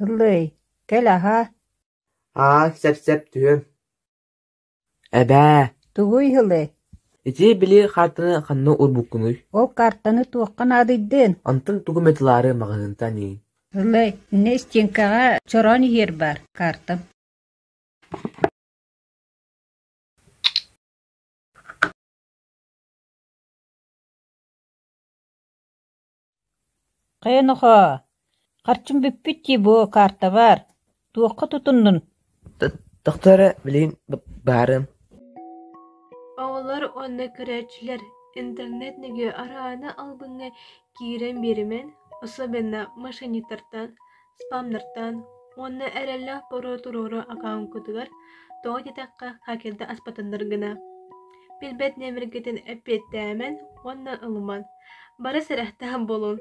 Ыллый, кэл аһаа Аа, сөп-сөп түһүөм Эбээ, Тугуй ыһылый? ити били хаартыны ханна уурбуккунуй? Ол картаны туохха наадыйдыҥ? Онтон тугу эмэ ылаары маҕаһыынтан ии Ыллый, иннэ истиэҥкэҕэ чороон иһиэр баар, картам. Хайа нохоо, харчым бүппүт дии бу картабар, туохха тутуннуҥ? Тохтоо эрэ, билигин баарым Оҕолор уонна көрөөччүлэр интернет нөҥүө араана албыҥҥа киирэн биэримэҥ, особенно мошенниктартан, спамнартан уонна эрэллээх пароль туруору аккаункутугар, тоҕо диэтэххэ хакердар аспатыннар гына. Билбэт нүөмэргитин эппиэттээмэҥ уонна ылымаҥ. Бары сэрэхтээх буолуҥ.